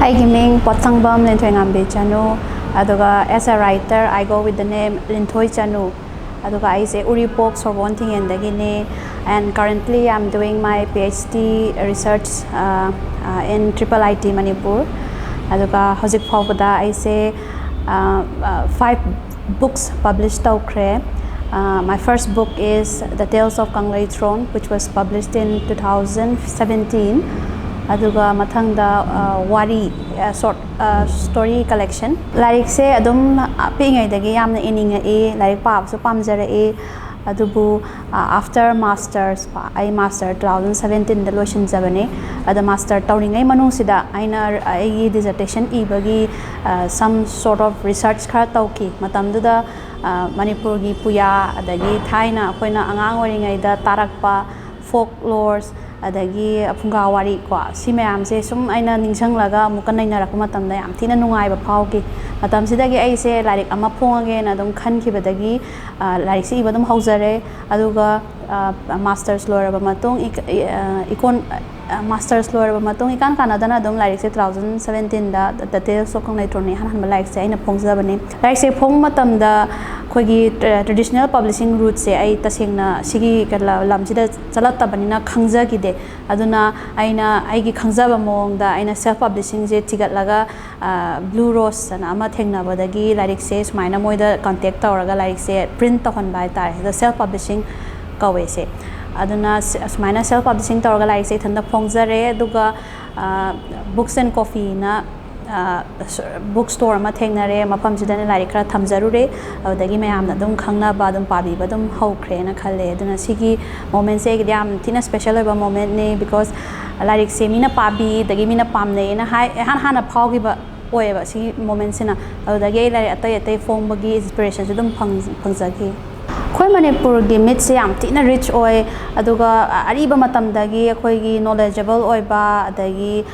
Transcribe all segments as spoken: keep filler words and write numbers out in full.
ꯑꯩꯒꯤ ꯃꯤꯡ ꯄꯣꯠꯁꯪꯕꯝ ꯂꯤꯟꯊꯣꯏꯉꯥꯝꯕꯤ ꯆꯅꯨ, ꯑꯗꯨꯒ as a writer I go with the name ꯂꯤꯟꯊꯣꯏ ꯆꯅꯨ꯫ ꯑꯗꯨꯒ ꯑꯩꯁꯦ ꯎꯔꯤꯄꯣꯛ ꯁꯣꯔꯕꯣꯟ ꯊꯤꯡꯉꯦꯟꯗꯒꯤꯅꯦ, and currently I'm doing my PhD research, uh, uh, in triple I T Manipur. ꯑꯗꯨꯒ ꯍꯧꯖꯤꯛ ꯐꯥꯎꯕꯗ ꯑꯩꯁꯦ, uh, uh, five books publish ꯇꯧꯈ꯭ꯔꯦ꯫ Uh, my first book is The Tales of Kangleitron, which was published in two thousand seventeen. ꯑꯗꯨꯒ ꯃꯊꯪꯗ, uh, ꯋꯥꯔꯤ, uh, short, uh, story collection꯫ ꯂꯥꯏꯔꯤꯛꯁꯦ ꯑꯗꯨꯝ, uh, ꯄꯤꯛꯏꯉꯩꯗꯒꯤ ꯌꯥꯝꯅ ꯏꯅꯤꯡꯉꯛꯏ, ꯂꯥꯏꯔꯤꯛ ꯄꯥꯕꯁꯨ ꯄꯥꯝꯖꯔꯛꯏ꯫ ꯑꯗꯨꯕꯨ, uh, after masters ꯀꯣ, ꯑꯩ master two thousand seventeenꯗ ꯂꯣꯏꯁꯤꯟꯖꯕꯅꯦ꯫ ꯑꯗ master ꯇꯧꯔꯤꯉꯩ ꯃꯅꯨꯡꯁꯤꯗ ꯑꯩꯅ ꯑꯩꯒꯤ dissertation ꯏꯕꯒꯤ, uh, some sort of research ꯈꯔ ꯇꯧꯈꯤ꯫ ꯃꯇꯝꯗꯨꯗ, uh, ꯃꯅꯤꯄꯨꯔꯒꯤ ꯄꯨꯌꯥ, ꯑꯗꯒꯤ ꯊꯥꯏꯅ ꯑꯩꯈꯣꯏꯅ ꯑꯉꯥꯡ ꯑꯣꯏꯔꯤꯉꯩꯗ ꯇꯥꯔꯛꯄ folklores, ꯑꯗꯒꯤ ꯐꯨꯡꯒꯥ ꯋꯥꯔꯤ ꯀꯣ, ꯁꯤ ꯃꯌꯥꯝꯁꯦ ꯁꯨꯝ ꯑꯩꯅ ꯅꯤꯡꯁꯤꯡꯂꯒ ꯑꯃꯨꯛꯀ ꯅꯩꯅꯔꯛꯄ ꯃꯇꯝꯗ ꯌꯥꯝ ꯊꯤꯅ ꯅꯨꯡꯉꯥꯏꯕ ꯐꯥꯎꯈꯤ꯫ ꯃꯇꯝꯁꯤꯗꯒꯤ ꯑꯩꯁꯦ ꯂꯥꯏꯔꯤꯛ ꯑꯃ ꯐꯣꯡꯉꯒꯦꯅ ꯑꯗꯨꯝ ꯈꯟꯈꯤꯕꯗꯒꯤ, ꯑ, ꯂꯥꯏꯔꯤꯛꯁꯦ ꯏꯕ ꯑꯗꯨꯝ ꯍꯧꯖꯔꯦ꯫ ꯑꯗꯨꯒ, ꯑ, masters ꯂꯣꯏꯔꯕ ꯃꯇꯨꯡ, ꯏꯀ-, ꯏ-, ꯑ, ꯏꯀꯣꯟ-, ꯑ, masters ꯂꯣꯏꯔꯕ ꯃꯇꯨꯡ, ꯏꯀꯥꯟ ꯀꯥꯟꯅꯗꯅ ꯑꯗꯨꯝ ꯂꯥꯏꯔꯤꯛꯁꯦ two thousand seventeenꯗ The Tales of Kangleitronꯅ ꯏꯍꯥꯟ ꯍꯥꯟꯕ ꯂꯥꯏꯔꯤꯛꯁꯦ ꯑꯩꯅ ꯐꯣꯡꯖꯕꯅꯦ꯫ ꯂꯥꯏꯔꯤꯛꯁꯦ ꯐꯣꯡꯕ ꯃꯇꯝꯗ ꯑꯩꯈꯣꯏꯒꯤ ꯇ꯭ꯔꯦ-, traditional publishing routeꯁꯦ ꯑꯩ ꯇꯁꯦꯡꯅ ꯁꯤꯒꯤ ꯀ-, ꯂ-, ꯂꯝꯁꯤꯗ ꯆꯠꯂꯛꯇꯕꯅꯤꯅ ꯈꯪꯖꯈꯤꯗꯦ꯫ ꯑꯗꯨꯅ ꯑꯩꯅ ꯑꯩꯒꯤ ꯈꯪꯖꯕ ꯃꯑꯣꯡꯗ ꯑꯩꯅ self publishingꯁꯦ ꯊꯤꯒꯠꯂꯒ, ꯑ, Blue Rose ꯑꯅ ꯑꯃ ꯊꯦꯡꯅꯕꯗꯒꯤ ꯂꯥꯏꯔꯤꯛꯁꯦ ꯁꯨꯃꯥꯏꯅ ꯃꯣꯏꯗ contact ꯇꯧꯔꯒ ꯂꯥꯏꯔꯤꯛꯁꯦ print ꯇꯧꯍꯟꯕ ꯍꯥꯏꯇꯥꯔꯦ꯫ ꯑꯗꯣ self publishing ꯀꯧꯋꯦ ꯁꯦ꯫ ꯑꯗꯨꯅ ꯁ-, ꯁꯨꯃꯥꯏꯅ self publishing ꯇꯧꯔꯒ ꯂꯥꯏꯔꯤꯛꯁꯦ ꯏꯊꯟꯇ ꯐꯣꯡꯖꯔꯦ꯫ ꯑꯗꯨꯒ, ꯑ, Books and Coffeeꯅ, ꯑ, ꯁ-, book store ꯑꯃ ꯊꯦꯡꯅꯔꯦ, ꯃꯐꯝꯁꯤꯗꯅ ꯂꯥꯏꯔꯤꯛ ꯈꯔ ꯊꯝꯖꯔꯨꯔꯦ꯫ ꯑꯗꯨꯗꯒꯤ ꯃꯌꯥꯝꯅ ꯑꯗꯨꯝ ꯈꯪꯅꯕ, ꯑꯗꯨꯝ ꯄꯥꯕꯤꯕ ꯑꯗꯨꯝ ꯍꯧꯈ꯭ꯔꯦꯅ ꯈꯜꯂꯦ꯫ ꯑꯗꯨꯅ ꯁꯤꯒꯤ momentꯁꯦ ꯑꯩꯒꯤꯗꯤ ꯌꯥꯝ ꯊꯤꯅ special ꯑꯣꯏꯕ momentꯅꯤ, because ꯂꯥꯏꯔꯤꯛꯁꯦ ꯃꯤꯅ ꯄꯥꯕꯤ, ꯑꯗꯒꯤ ꯃꯤꯅ ꯄꯥꯝꯅꯩꯅ ꯍꯥꯏ, ꯏꯍꯥꯟ ꯍꯥꯟꯅ ꯐꯥꯎꯈꯤꯕ ꯑꯣꯏꯌꯦꯕ ꯁꯤꯒꯤ momentꯁꯤꯅ꯫ ꯑꯗꯨꯗꯒꯤ ꯑꯩ ꯂꯥꯏꯔꯤꯛ ꯑꯇꯩ ꯑꯇꯩ ꯐꯣꯡꯕꯒꯤ inspirationꯁꯨ ꯑꯗꯨꯝ ꯐꯪ-, ꯐꯪꯖꯈꯤ꯫ ꯃꯅꯤꯄꯨꯔꯒꯤ ꯃꯤꯠꯁꯦ ꯌꯥꯝ ꯊꯤꯅ ꯔꯤꯆ ꯑꯣꯏ꯫ ꯑꯗꯨꯒ ꯑꯔꯤꯕ ꯃꯇꯝꯗꯒꯤ ꯑꯩꯈꯣꯏꯒꯤ ꯅꯣꯂꯦꯖꯦꯕꯜ ꯑꯣꯏꯕ, ꯑꯗꯒꯤ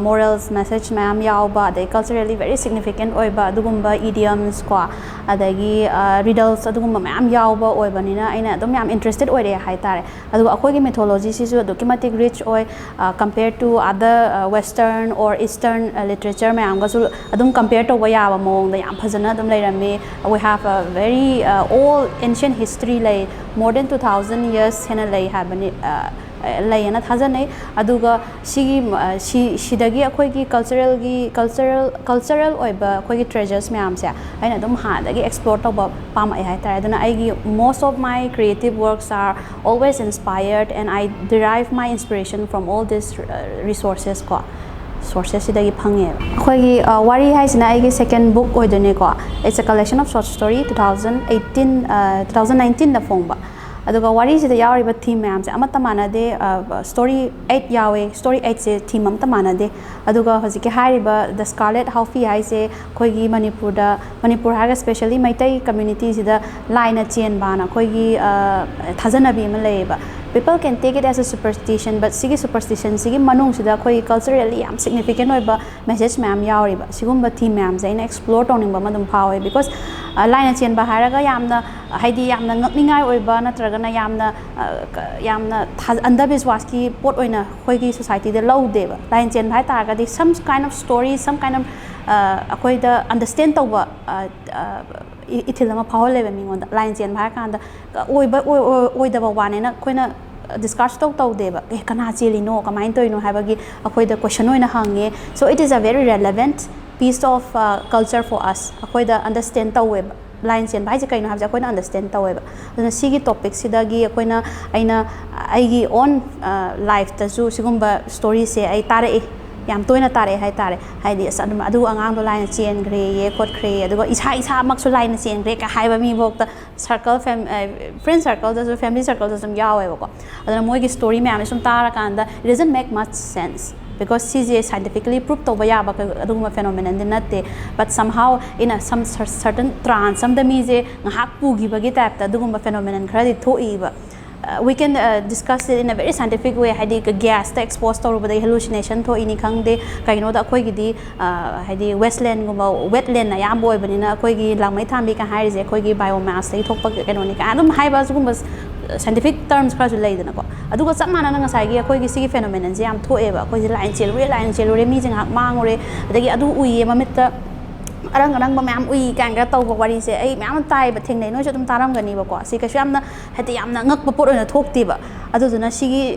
ꯃꯣꯔꯦꯜꯁ ꯃꯦꯁꯦꯖ ꯃꯌꯥꯝ ꯌꯥꯎꯕ, ꯑꯗꯩ ꯀꯜꯆꯔꯦꯜꯂꯤ ꯚꯦꯔꯤ ꯁꯤꯛꯅꯤꯐꯤꯀꯦꯟ ꯑꯣꯏꯕ ꯑꯗꯨꯒꯨꯝꯕ ꯏꯗꯤꯌꯝꯁ ꯀꯣ, ꯑꯗꯒꯤ ꯔꯤꯗꯜꯁ, ꯑꯗꯨꯒꯨꯝꯕ ꯃꯌꯥꯝ ꯌꯥꯎꯕ ꯑꯣꯏꯕꯅꯤꯅ ꯑꯩꯅ ꯑꯗꯨꯝ ꯌꯥꯝ ꯏꯟꯇꯔꯦꯁꯇꯦꯠ ꯑꯣꯏꯔꯛꯑꯦ ꯍꯥꯏꯇꯥꯔꯦ꯫ ꯑꯗꯨꯒ ꯑꯩꯈꯣꯏꯒꯤ ꯃꯤꯊꯣꯂꯣꯖꯤꯁꯤꯁꯨ ꯑꯗꯨꯛꯀꯤ ꯃꯇꯤꯛ ꯔꯤꯆ ꯑꯣꯏ, compared to other western or eastern literature ꯃꯌꯥꯝꯒꯁꯨ ꯑꯗꯨꯝ ꯀꯝꯄꯦꯌꯔ ꯇꯧꯕ ꯌꯥꯕ ꯃꯑꯣꯡꯗ ꯌꯥꯝ ꯐꯖꯅ ꯑꯗꯨꯝ ꯂꯩꯔꯝꯃꯤ꯫ We have a very old ancient history ꯂꯩ, more than two thousand years ꯍꯦꯟꯅ ꯂꯩ ꯍꯥꯏꯕꯅꯤ, ꯂꯩꯌꯦꯅ ꯊꯥꯖꯅꯩ꯫ ꯑꯗꯨꯒ ꯁꯤꯒꯤ ꯁꯤꯗꯒꯤ ꯑꯩꯈꯣꯏꯒꯤ ꯀꯜꯆꯔꯦꯜꯒꯤ ꯀꯜꯆꯔꯦꯜ ꯀꯜꯆꯔꯦꯜ ꯑꯣꯏꯕ ꯑꯩꯈꯣꯏꯒꯤ ꯇ꯭ꯔꯦꯖꯔꯁ ꯃꯌꯥꯝꯁꯦ ꯑꯩꯅ ꯑꯗꯨꯝ ꯍꯥꯟꯅꯗꯒꯤ ꯑꯦꯛꯁꯄ꯭ꯂꯣꯔ ꯇꯧꯕ ꯄꯥꯝꯃꯛꯑꯦ ꯍꯥꯏꯇꯥꯔꯦ꯫ ꯑꯗꯨꯅ ꯑꯩꯒꯤ most of my creative works are always inspired and I derive my inspiration from all these resources ꯀꯣ, ꯁꯣꯔꯁꯦꯁꯁꯤꯗꯒꯤ ꯐꯪꯉꯦꯕ꯫ ꯑꯩꯈꯣꯏꯒꯤ ꯋꯥꯔꯤ ꯍꯥꯏꯁꯤꯅ ꯑꯩꯒꯤ ꯁꯦꯀꯦꯟ book ꯑꯣꯏꯗꯣꯏꯅꯦꯀꯣ꯫ It's a collection of short story, two thousand eighteen, two thousand nineteenꯗ ꯐꯣꯡꯕ꯫ ꯑꯗꯨꯒ ꯋꯥꯔꯤꯁꯤꯗ ꯌꯥꯎꯔꯤꯕ ꯊꯤꯝ ꯃꯌꯥꯝꯁꯦ ꯑꯃꯠꯇ ꯃꯥꯟꯅꯗꯦ꯫ ꯁ꯭ꯇꯣꯔꯤ ꯑꯩꯠ ꯌꯥꯎꯋꯦ, ꯁ꯭ꯇꯣꯔꯤ ꯑꯩꯠꯁꯦ ꯊꯤꯝ ꯑꯃꯠꯇ ꯃꯥꯟꯅꯗꯦ꯫ ꯑꯗꯨꯒ ꯍꯧꯖꯤꯛꯀꯤ ꯍꯥꯏꯔꯤꯕ ꯗ ꯁ꯭ꯀꯥꯔꯂꯦꯠ ꯍꯥꯎꯐꯤ ꯍꯥꯏꯁꯦ ꯑꯩꯈꯣꯏꯒꯤ ꯃꯅꯤꯄꯨꯔꯗ, ꯃꯅꯤꯄꯨꯔ ꯍꯥꯏꯔꯒ ꯁ꯭ꯄꯦꯁꯦꯜꯂꯤ ꯃꯩꯇꯩ ꯀꯝꯃ꯭ꯌꯨꯅꯤꯇꯤꯁꯤꯗ ꯂꯥꯏꯅ ꯆꯦꯟꯕꯅ ꯑꯩꯈꯣꯏꯒꯤ ꯊꯥꯖꯅꯕꯤ ꯑꯃ ꯂꯩꯌꯦꯕ꯫ People can take it as a superstition, but ꯁꯤꯒꯤ ꯁꯨꯄꯔꯁꯇꯤꯁꯟꯁꯤꯒꯤ ꯃꯅꯨꯡꯁꯤꯗ ꯑꯩꯈꯣꯏꯒꯤ ꯀꯜꯆꯔꯦꯜꯂꯤ ꯌꯥꯝ ꯁꯤꯛꯅꯤꯐꯤꯀꯦꯟ ꯑꯣꯏꯕ ꯃꯦꯁꯦꯖ ꯃꯌꯥꯝ ꯌꯥꯎꯔꯤꯕ꯫ ꯁꯤꯒꯨꯝꯕ ꯊꯤꯝ ꯃꯌꯥꯝꯁꯦ ꯑꯩꯅ ꯑꯦꯛꯁꯄ꯭ꯂꯣꯔ ꯇꯧꯅꯤꯡꯕ ꯑꯃ ꯑꯗꯨꯝ ꯐꯥꯎꯋꯦ꯫ ꯕꯤꯀꯣꯁ ꯂꯥꯏꯅ ꯆꯦꯟꯕ ꯍꯥꯏꯔꯒ ꯌꯥꯝꯅ, ꯍꯥꯏꯗꯤ, ꯌꯥꯝꯅ ꯉꯛꯅꯤꯡꯉꯥꯏ ꯑꯣꯏꯕ ꯅꯠꯇ꯭ꯔꯒꯅ ꯌꯥꯝꯅ ꯌꯥꯝꯅ ꯑꯟꯗꯕꯤꯁꯋꯥꯁꯀꯤ ꯄꯣꯠ ꯑꯣꯏꯅ ꯑꯩꯈꯣꯏꯒꯤ ꯁꯣꯁꯥꯏꯇꯤꯗ ꯂꯧꯗꯦꯕ꯫ ꯂꯥꯏꯅ ꯆꯦꯟꯕ ꯍꯥꯏ ꯇꯥꯔꯒꯗꯤ some kind of story, some kind of ꯑꯩꯈꯣꯏꯗ ꯑꯟꯗꯔꯁꯇꯦꯟ ꯇꯧꯕ ꯏꯊꯤꯜ ꯑꯃ ꯐꯥꯎꯍꯜꯂꯦꯕ ꯃꯤꯉꯣꯟꯗ꯫ ꯂꯥꯏꯟ ꯆꯦꯟꯕ ꯍꯥꯏꯔ ꯀꯥꯟꯗ ꯑꯣꯏꯕ ꯑꯣꯏꯗꯕ ꯋꯥꯅꯦꯅ ꯑꯩꯈꯣꯏꯅ ꯗꯤꯁꯀꯥꯁ ꯇꯧ ꯇꯧꯗꯦꯕ꯫ ꯑꯦ, ꯀꯅꯥ ꯆꯦꯜꯂꯤꯅꯣ, ꯀꯃꯥꯏꯅ ꯇꯧꯔꯤꯅꯣ ꯍꯥꯏꯕꯒꯤ ꯑꯩꯈꯣꯏꯗ ꯀꯣꯏꯁꯟ ꯑꯣꯏꯅ ꯍꯪꯉꯦ꯫ So it is a very relevant piece of culture for us. ꯑꯩꯈꯣꯏꯗ ꯑꯟꯗꯔꯁꯇꯦꯟ ꯇꯧꯋꯦꯕ꯫ ꯂꯥꯏꯟ ꯆꯦꯟꯕ ꯍꯥꯏꯁꯦ ꯀꯩꯅꯣ ꯍꯥꯏꯕꯁꯦ ꯑꯩꯈꯣꯏꯅ ꯑꯟꯗꯔꯁꯇꯦꯟ ꯇꯧꯋꯦꯕ꯫ ꯑꯗꯨꯅ ꯁꯤꯒꯤ ꯇꯣꯄꯤꯛꯁꯤꯗꯒꯤ ꯑꯩꯈꯣꯏꯅ, ꯑꯩꯅ ꯑꯩꯒꯤ ꯑꯣꯟ ꯂꯥꯏꯐꯇꯁꯨ ꯁꯤꯒꯨꯝꯕ ꯁ꯭ꯇꯣꯔꯤꯁꯦ ꯑꯩ ꯇꯥꯔꯛꯏ, ꯌꯥꯝ ꯇꯣꯏꯅ ꯇꯥꯔꯛꯑꯦ ꯍꯥꯏꯇꯥꯔꯦ꯫ ꯍꯥꯏꯗꯤ, "ꯑꯁ, ꯑꯗꯨꯝ ꯑꯗꯨ ꯑꯉꯥꯡꯗꯣ ꯂꯥꯏꯅ ꯆꯦꯟꯈ꯭ꯔꯦꯌꯦ, ꯈꯣꯠꯈ꯭ꯔꯦꯌꯦ, ꯑꯗꯨꯒ ꯏꯁꯥ ꯏꯁꯥꯃꯛꯁꯨ ꯂꯥꯏꯅ ꯆꯦꯟꯈ꯭ꯔꯦ" ꯀ ꯍꯥꯏꯕ ꯃꯤꯐꯥꯎꯗ circle, friend circleꯗꯁꯨ, family circleꯗꯁꯨ ꯑꯗꯨꯝ ꯌꯥꯎꯋꯦꯕꯀꯣ꯫ ꯑꯗꯨꯅ ꯃꯣꯏꯒꯤ ꯁ꯭ꯇꯣꯔꯤ ꯃꯌꯥꯝꯁꯦ ꯁꯨꯝ ꯇꯥꯔꯀꯥꯟꯗ it doesn't make much sense꯫ Because ꯁꯤꯁꯦ scientifically prove ꯇꯧꯕ ꯌꯥꯕ ꯀ- ꯑꯗꯨꯒꯨꯝꯕ phenomenon ꯗꯤ ꯅꯠꯇꯦ, but somehow in a some cer- certain trance ꯑꯝꯗ ꯃꯤꯁꯦ ꯉꯥꯏꯍꯥꯛ ꯄꯨꯈꯤꯕꯒꯤ type ꯇ ꯑꯗꯨꯒꯨꯝꯕ phenomenon ꯈꯔꯗꯤ ꯊꯣꯛꯏꯕ. Uh, we can uh, discuss it in a very scientific way. ꯍꯥꯏꯗꯤ gas ꯇ expose ꯇꯧꯔꯨꯕꯗꯒꯤ hallucination ꯊꯣꯛꯏꯅꯤ ꯈꯪꯗꯦ, ꯀꯩꯅꯣꯗ ꯑꯩꯈꯣꯏꯒꯤꯗꯤ uh, ꯍꯥꯏꯗꯤ wasteland ꯒꯨꯝꯕ, wetland ꯑꯌꯥꯝꯕ ꯑꯣꯏꯕꯅꯤꯅ ꯑꯩꯈꯣꯏꯒꯤ ꯂꯥꯡꯃꯩ ꯊꯥꯟꯕꯤ ꯀ ꯍꯥꯏꯔꯤꯁꯦ ꯑꯩꯈꯣꯏꯒꯤ biomass ꯇꯒꯤ ꯊꯣꯛꯄ ꯀꯩꯅꯣꯅꯤ ꯀꯥꯏꯅ ꯑꯗꯨꯝ ꯍꯥꯏꯕ, ꯁꯤꯒꯨꯝꯕ scientific terms ꯈꯔꯁꯨ ꯂꯩꯗꯅꯀꯣ꯫ ꯑꯗꯨꯒ ꯆꯞ ꯃꯥꯟꯅꯅ ꯉꯁꯥꯏꯒꯤ ꯑꯩꯈꯣꯏꯒꯤ ꯁꯤꯒꯤ phenomenon ꯁꯦ ꯌꯥꯝ ꯊꯣꯛꯑꯦꯕ, ꯑꯩꯈꯣꯏꯁꯦ line ꯆꯦꯜꯂꯨꯔꯦ, line ꯆꯦꯜꯂꯨꯔꯦ, ꯃꯤꯁꯦ ꯉꯥꯏꯍꯥꯛ ꯃꯥꯡꯉꯨꯔꯦ, ꯑꯗꯒꯤ ꯑꯗꯨ ꯎꯏꯌꯦ, ꯃꯃꯤꯠꯇ ꯑꯔꯪ ꯑꯔꯪꯕ ꯃꯌꯥꯝ ꯎꯏ ꯀꯥꯏꯅꯒ ꯇꯧꯕ ꯋꯥꯔꯤꯁꯦ ꯑꯩ ꯃꯌꯥꯝ ꯑꯃ ꯇꯥꯏꯕ, ꯊꯦꯡꯅꯩ, ꯅꯣꯏꯁꯨ ꯑꯗꯨꯝ ꯇꯥꯔꯝꯒꯅꯤꯕꯀꯣ꯫ ꯁꯤ ꯀꯩꯁꯨ ꯌꯥꯝꯅ ꯍꯥꯏꯗꯤ ꯌꯥꯝꯅ ꯉꯛꯄ ꯄꯣꯠ ꯑꯣꯏꯅ ꯊꯣꯛꯇꯦꯕ꯫ ꯑꯗꯨꯗꯨꯅ ꯁꯤꯒꯤ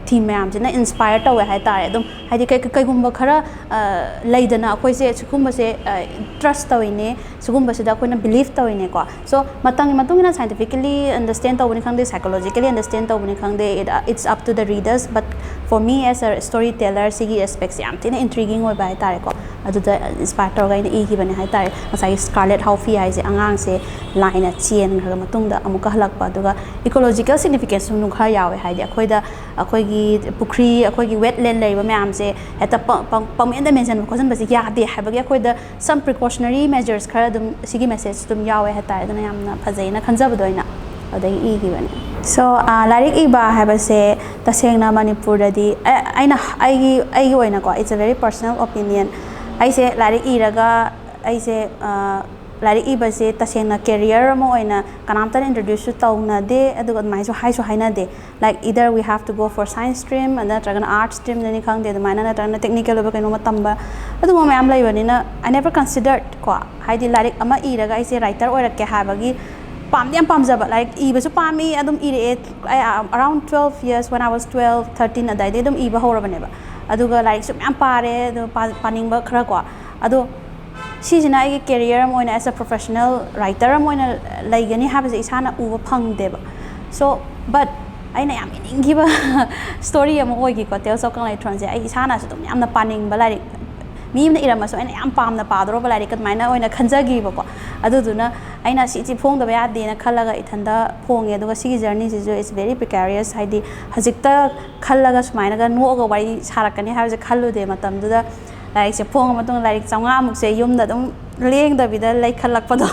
theme ꯃꯌꯥꯝꯁꯤꯅ inspire ꯇꯧꯋꯦ ꯍꯥꯏꯇꯥꯔꯦ꯫ ꯑꯗꯨꯝ ꯍꯥꯏꯗꯤ ꯀꯩ- ꯀꯩꯒꯨꯝꯕ ꯈꯔ ꯑ, ꯂꯩꯗꯅ ꯑꯩꯈꯣꯏꯁꯦ ꯁꯤꯒꯨꯝꯕꯁꯦ trust ꯇꯧꯔꯤꯅꯦ, ꯁꯤꯒꯨꯝꯕꯁꯤꯗ ꯑꯩꯈꯣꯏꯅ believe ꯇꯧꯔꯤꯅꯦꯀꯣ꯫ So ꯃꯇꯝꯒꯤ ꯃꯇꯨꯡ ꯏꯟꯅ scientifically understand ꯇꯧꯕꯅꯤ ꯈꯪꯗꯦ, psychologically understand ꯇꯧꯕꯅꯤ ꯈꯪꯗꯦ, it, it's up to the readers, but for me as a story teller ꯁꯤꯒꯤ aspect ꯁꯦ ꯌꯥꯝ ꯊꯤꯅ intriguing ꯑꯣꯏꯕ ꯍꯥꯏꯇꯥꯔꯦꯀꯣ꯫ ꯑꯗꯨꯗ inspire ꯇꯧꯔꯒ ꯑꯩꯅ ꯏꯈꯤꯕꯅꯦ ꯍꯥꯏꯇꯥꯔꯦ꯫ ꯉꯁꯥꯏꯒꯤ Scarlet Houghfie ꯍꯥꯏꯁꯦ ꯑꯉꯥꯡꯁꯦ line ꯅ ꯆꯦꯟꯈ꯭ꯔ ꯃꯇꯨꯡꯗ ꯑꯃꯨꯛꯀ ꯍꯜꯂꯛꯄ, ꯑꯗꯨꯒ ecological significance ꯁꯨ ꯈꯔ ꯌꯥꯎꯋꯦ꯫ ꯍꯥꯏꯗꯤ ꯑꯩꯈꯣꯏꯗ ꯑꯩꯈꯣꯏꯒꯤ ꯄꯨꯈ꯭ꯔꯤ, ꯑꯩꯈꯣꯏꯒꯤ wetland ꯂꯩꯔꯤꯕ ꯃꯌꯥꯝꯁꯦ ꯍꯦꯛꯇ ꯄ- ꯄ- ꯄꯪꯃꯦꯟꯗ ꯃꯦꯟꯁꯤꯟꯕ ꯈꯣꯠꯆꯟꯕꯁꯦ ꯌꯥꯗꯦ ꯍꯥꯏꯕꯒꯤ ꯑꯩꯈꯣꯏꯗ some precautionary measures ꯈꯔ ꯑꯗꯨꯝ ꯁꯤꯒꯤ message ꯑꯗꯨꯝ ꯌꯥꯎꯋꯦ ꯍꯥꯏꯇꯥꯔꯦ꯫ ꯑꯗꯨꯅ ꯌꯥꯝꯅ ꯐꯖꯩꯅ ꯈꯟꯖꯕꯗꯣ ꯑꯩꯅ ꯑꯗꯒꯤ ꯏꯈꯤꯕꯅꯦ꯫ So ꯂꯥꯏꯔꯤꯛ ꯏꯕ ꯍꯥꯏꯕꯁꯦ ꯇꯁꯦꯡꯅ ꯃꯅꯤꯄꯨꯔꯗꯗꯤ ꯑ- ꯑꯩꯅ ꯑꯩꯒꯤ ꯑꯩꯒꯤ ꯑꯣꯏꯅꯀꯣ, it's a very personal opinion, ꯑꯩꯁꯦ ꯂꯥꯏꯔꯤꯛ ꯏꯔꯒ ꯑꯩꯁꯦ ꯑ, ꯂꯥꯏꯔꯤꯛ ꯏꯕꯁꯦ ꯇꯁꯦꯡꯅ career ꯑꯃ ꯑꯣꯏꯅ ꯀꯅꯥꯝꯇꯅ introduce ꯁꯨ ꯇꯧꯅꯗꯦ, ꯑꯗꯨꯒ ꯑꯗꯨꯃꯥꯏꯅꯁꯨ ꯍꯥꯏꯁꯨ ꯍꯥꯏꯅꯗꯦ꯫ Like either we have to go for science stream ꯅꯠꯇ꯭ꯔꯒꯅ arts stream ꯅꯅꯤ ꯈꯪꯗꯦ, ꯑꯗꯨꯃꯥꯏꯅ ꯅꯠꯇ꯭ꯔꯒꯅ technical ꯑꯣꯏꯕ ꯀꯩꯅꯣꯝꯃ ꯇꯝꯕ, ꯑꯗꯨꯒꯨꯝꯕ ꯃꯌꯥꯝ ꯂꯩꯕꯅꯤꯅ I never considered ꯀꯣ꯫ ꯍꯥꯏꯗꯤ ꯂꯥꯏꯔꯤꯛ ꯑꯃ ꯏꯔꯒ ꯑꯩꯁꯦ writer ꯑꯣꯏꯔꯛꯀꯦ ꯍꯥꯏꯕꯒꯤ ꯄꯥꯝꯗꯤ ꯌꯥꯝ ꯄꯥꯝꯖꯕ, ꯂꯥꯏꯔꯤꯛ ꯏꯕꯁꯨ ꯄꯥꯝꯃꯤ, ꯑꯗꯨꯝ ꯏꯔꯛꯑꯦ꯫ ꯑꯩ, uh, around twelve years, when I was twelve, thirteen ꯑꯗꯨꯋꯥꯏꯗꯩ ꯑꯗꯨꯝ ꯏꯕ ꯍꯧꯔꯕꯅꯦꯕ꯫ ꯑꯗꯨꯒ ꯂꯥꯏꯔꯤꯛꯁꯨ ꯃꯌꯥꯝ ꯄꯥꯔꯦ, ꯑꯗꯨ ꯄꯥ- ꯄꯥꯅꯤꯡꯕ ꯈꯔ ꯀꯣ꯫ ꯑꯗꯣ ꯁꯤꯁꯤꯅ ꯑꯩꯒꯤ career ꯑꯃ ꯑꯣꯏꯅ, as a professional writer ꯑꯃ ꯑꯣꯏꯅ ꯂꯩꯒꯅꯤ ꯍꯥꯏꯕꯁꯦ ꯏꯁꯥꯅ ꯎꯕ ꯐꯪꯗꯦꯕ꯫ So but ꯑꯩꯅ ꯌꯥꯝ ꯏꯅꯤꯡꯈꯤꯕ story ꯑꯃ ꯑꯣꯏꯈꯤꯀꯣ, Tales of Kangleitron ꯁꯦ꯫ ꯑꯩ ꯏꯁꯥꯅꯁꯨ ꯑꯗꯨꯝ ꯌꯥꯝꯅ ꯄꯥꯅꯤꯡꯕ ꯂꯥꯏꯔꯤꯛ, ꯃꯤ ꯑꯃꯅ ꯏꯔꯝꯃꯁꯨ ꯑꯩꯅ ꯌꯥꯝ ꯄꯥꯝꯅ ꯄꯥꯗꯧꯔꯕ ꯂꯥꯏꯔꯤꯛ ꯑꯗꯨꯃꯥꯏꯅ ꯑꯣꯏꯅ ꯈꯟꯖꯈꯤꯕꯀꯣ꯫ ꯑꯗꯨꯗꯨꯅ ꯑꯩꯅ ꯁꯤꯁꯤ ꯐꯣꯡꯗꯕ ꯌꯥꯗꯦꯅ ꯈꯜꯂꯒ ꯏꯊꯟꯗ ꯐꯣꯡꯉꯦ꯫ ꯑꯗꯨꯒ ꯁꯤꯒꯤ ꯖꯔꯅꯤꯁꯤꯁꯨ it's very precarious, ꯍꯥꯏꯗꯤ ꯍꯧꯖꯤꯛꯇ ꯈꯜꯂꯒ ꯁꯨꯃꯥꯏꯅꯒ ꯅꯣꯛꯑꯒ ꯋꯥꯔꯤ ꯁꯥꯔꯛꯀꯅꯤ ꯍꯥꯏꯕꯁꯦ ꯈꯜꯂꯨꯗꯦ꯫ ꯃꯇꯝꯗꯨꯗ ꯂꯥꯏꯔꯤꯛꯁꯦ ꯐꯣꯡꯉ ꯃꯇꯨꯡꯗ ꯂꯥꯏꯔꯤꯛ ꯆꯥꯝꯃꯉꯥꯃꯨꯛꯁꯦ ꯌꯨꯝꯗ ꯑꯗꯨꯝ ꯂꯦꯡꯗꯕꯤꯗ ꯂꯩꯈꯠꯂꯛꯄꯗꯣ꯫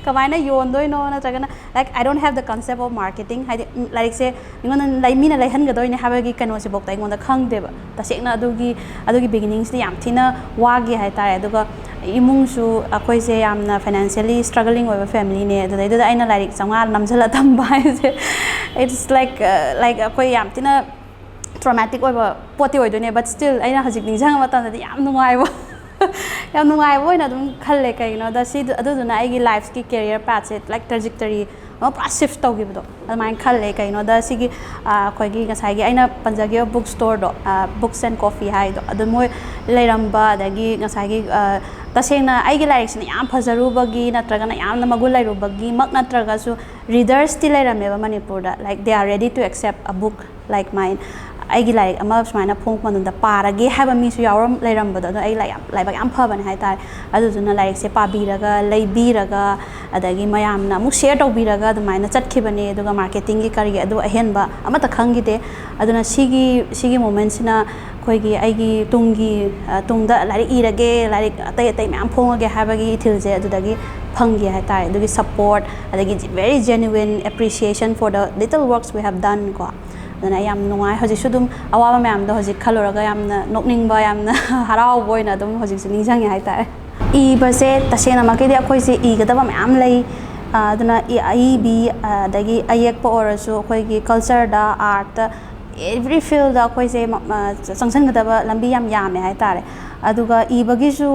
ꯀꯃꯥꯏꯅ ꯌꯣꯟꯗꯣꯏꯅꯣ, ꯅꯠꯇ꯭ꯔꯒꯅ, like, I don't have the concept of marketing, ꯍꯥꯏꯗꯤ ꯂꯥꯏꯔꯤꯛꯁꯦ ꯃꯤꯉꯣꯟꯗ ꯂꯩ ꯃꯤꯅ ꯂꯩꯍꯟꯒꯗꯣꯏꯅꯦ ꯍꯥꯏꯕꯒꯤ ꯀꯩꯅꯣꯁꯤꯐꯥꯎꯗ ꯑꯩꯉꯣꯟꯗ ꯈꯪꯗꯦꯕ꯫ ꯇꯁꯦꯡꯅ ꯑꯗꯨꯒꯤ ꯑꯗꯨꯒꯤ ꯕꯤꯒꯤꯅꯤꯡꯁꯤꯗꯤ ꯌꯥꯝ ꯊꯤꯅ ꯋꯥꯈꯤ ꯍꯥꯏꯇꯥꯔꯦ꯫ ꯑꯗꯨꯒ ꯏꯃꯨꯡꯁꯨ ꯑꯩꯈꯣꯏꯁꯦ ꯌꯥꯝꯅ ꯐꯥꯏꯅꯥꯟꯁꯤꯌꯦꯜꯂꯤ ꯁ꯭ꯇ꯭ꯔꯒꯂꯤꯡ ꯑꯣꯏꯕ ꯐꯦꯃꯤꯂꯤꯅꯦ꯫ ꯑꯗꯨꯗꯩꯗꯨꯗ ꯑꯩꯅ ꯂꯥꯏꯔꯤꯛ ꯆꯥꯝꯃꯉꯥ ꯅꯝꯁꯤꯜꯂ ꯊꯝꯕ ꯍꯥꯏꯁꯦ, it's like, like, ꯑꯩꯈꯣꯏ ꯌꯥꯝ ꯊꯤꯅ ꯇ꯭ꯔꯣꯃꯦꯇꯤꯛ ꯑꯣꯏꯕ ꯄꯣꯠꯇꯤ ꯑꯣꯏꯗꯣꯏꯅꯦ꯫ But still, ꯑꯩꯅ ꯍꯧꯖꯤꯛ ꯅꯤꯡꯁꯤꯡꯕ ꯃꯇꯝꯗꯗꯤ ꯌꯥꯝ ꯅꯨꯡꯉꯥꯏꯕ ꯌꯥꯝ ꯅꯨꯡꯉꯥꯏꯕ ꯑꯣꯏꯅ ꯑꯗꯨꯝ ꯈꯜꯂꯦ꯫ ꯀꯩꯒꯤꯅꯣꯗ ꯁꯤ ꯑꯗꯨꯗꯨꯅ ꯑꯩꯒꯤ ꯂꯥꯏꯐꯀꯤ ꯀꯦꯔꯤꯌꯔ ꯄꯥꯠꯁꯦ, like, ꯇ꯭ꯔꯦꯖꯦꯛꯇꯔꯤ ꯑꯃ ꯄꯨꯔꯥ ꯁꯤꯐ ꯇꯧꯈꯤꯕꯗꯣ ꯑꯗꯨꯃꯥꯏꯅ ꯈꯜꯂꯦ꯫ ꯀꯩꯅꯣꯗ ꯁꯤꯒꯤ ꯑꯩꯈꯣꯏꯒꯤ ꯉꯁꯥꯏꯒꯤ ꯑꯩꯅ ꯄꯟꯖꯈꯤꯕ ꯕꯨꯛ ꯁ꯭ꯇꯣꯔꯗꯣ, ꯕꯨꯛꯁ ꯑꯦꯟ ꯀꯣꯐꯤ ꯍꯥꯏꯗꯣ, ꯑꯗꯨ ꯃꯣꯏ ꯂꯩꯔꯝꯕ, ꯑꯗꯒꯤ ꯉꯁꯥꯏꯒꯤ ꯇꯁꯦꯡꯅ ꯑꯩꯒꯤ ꯂꯥꯏꯔꯤꯛꯁꯤꯅ ꯌꯥꯝ ꯐꯖꯔꯨꯕꯒꯤ ꯅꯠꯇ꯭ꯔꯒꯅ ꯌꯥꯝꯅ ꯃꯒꯨꯟ ꯂꯩꯔꯨꯕꯒꯤꯃꯛ ꯅꯠꯇ꯭ꯔꯒꯁꯨ, ꯔꯤꯗꯔꯁꯇꯤ ꯂꯩꯔꯝꯃꯦꯕ ꯃꯅꯤꯄꯨꯔꯗ, like, they are ready to accept a book like mine. ꯑꯩꯒꯤ ꯂꯥꯏꯔꯤꯛ ꯑꯃ ꯁꯨꯃꯥꯏꯅ ꯐꯣꯡꯉꯛꯄ ꯃꯇꯝꯗ ꯄꯥꯔꯒꯦ ꯍꯥꯏꯕ ꯃꯤꯁꯨ ꯌꯥꯎꯔꯝ ꯂꯩꯔꯝꯕꯗꯣ꯫ ꯑꯗꯣ ꯑꯩ ꯂꯥꯏꯔꯤꯛ ꯌꯥꯝ ꯂꯥꯏꯕꯛ ꯌꯥꯝ ꯐꯕꯅꯦ ꯍꯥꯏꯇꯥꯔꯦ꯫ ꯑꯗꯨꯗꯨꯅ ꯂꯥꯏꯔꯤꯛꯁꯦ ꯄꯥꯕꯤꯔꯒ, ꯂꯩꯕꯤꯔꯒ, ꯑꯗꯒꯤ ꯃꯌꯥꯝꯅ ꯑꯃꯨꯛ ꯁꯤꯌꯔ ꯇꯧꯕꯤꯔꯒ ꯑꯗꯨꯃꯥꯏꯅ ꯆꯠꯈꯤꯕꯅꯦ꯫ ꯑꯗꯨꯒ ꯃꯥꯔꯀꯦꯇꯤꯡꯒꯤ ꯀꯔꯤꯒꯤ ꯑꯗꯨ ꯑꯍꯦꯟꯕ ꯑꯃꯠꯇ ꯈꯪꯈꯤꯗꯦ꯫ ꯑꯗꯨꯅ ꯁꯤꯒꯤ ꯁꯤꯒꯤ ꯃꯣꯃꯦꯟꯁꯤꯅ ꯑꯩꯈꯣꯏꯒꯤ ꯑꯩꯒꯤ ꯇꯨꯡꯒꯤ ꯇꯨꯡꯗ ꯂꯥꯏꯔꯤꯛ ꯏꯔꯒꯦ, ꯂꯥꯏꯔꯤꯛ ꯑꯇꯩ ꯑꯇꯩ ꯃꯌꯥꯝ ꯐꯣꯡꯉꯒꯦ ꯍꯥꯏꯕꯒꯤ ꯏꯊꯤꯜꯁꯦ ꯑꯗꯨꯗꯒꯤ ꯐꯪꯈꯤ ꯍꯥꯏꯇꯥꯔꯦ꯫ ꯑꯗꯨꯒꯤ ꯁꯞꯄꯣꯔꯠ, ꯑꯗꯒꯤ very genuine appreciation for the little works we have done ꯀꯣ꯫ ꯑꯗꯨꯅ ꯑꯩ ꯌꯥꯝ ꯅꯨꯡꯉꯥꯏ꯫ ꯍꯧꯖꯤꯛꯁꯨ ꯑꯗꯨꯝ ꯑꯋꯥꯕ ꯃꯌꯥꯝꯗꯣ ꯍꯧꯖꯤꯛ ꯈꯜꯂꯨꯔꯒ ꯌꯥꯝꯅ ꯅꯣꯛꯅꯤꯡꯕ, ꯌꯥꯝꯅ ꯍꯔꯥꯎꯕ ꯑꯣꯏꯅ ꯑꯗꯨꯝ ꯍꯧꯖꯤꯛꯁꯨ ꯅꯤꯡꯁꯤꯡꯉꯦ ꯍꯥꯏꯇꯥꯔꯦ꯫ ꯏꯕꯁꯦ ꯇꯁꯦꯡꯅꯃꯛꯀꯤꯗꯤ ꯑꯩꯈꯣꯏꯁꯦ ꯏꯒꯗꯕ ꯃꯌꯥꯝ ꯂꯩ꯫ ꯑꯗꯨꯅ ꯑꯏꯕꯤ, ꯑꯗꯒꯤ ꯑꯌꯦꯛꯄ ꯑꯣꯏꯔꯁꯨ, ꯑꯩꯈꯣꯏꯒꯤ ꯀꯜꯆꯔꯗ, ꯑꯥꯔꯠꯇ, ꯑꯦꯚ꯭ꯔꯤ ꯐꯤꯜꯗ ꯑꯩꯈꯣꯏꯁꯦ ꯆꯪꯁꯤꯟꯒꯗꯕ ꯂꯝꯕꯤ ꯌꯥꯝ ꯌꯥꯝꯃꯦ ꯍꯥꯏꯇꯥꯔꯦ꯫ ꯑꯗꯨꯒ ꯏꯕꯒꯤꯁꯨ,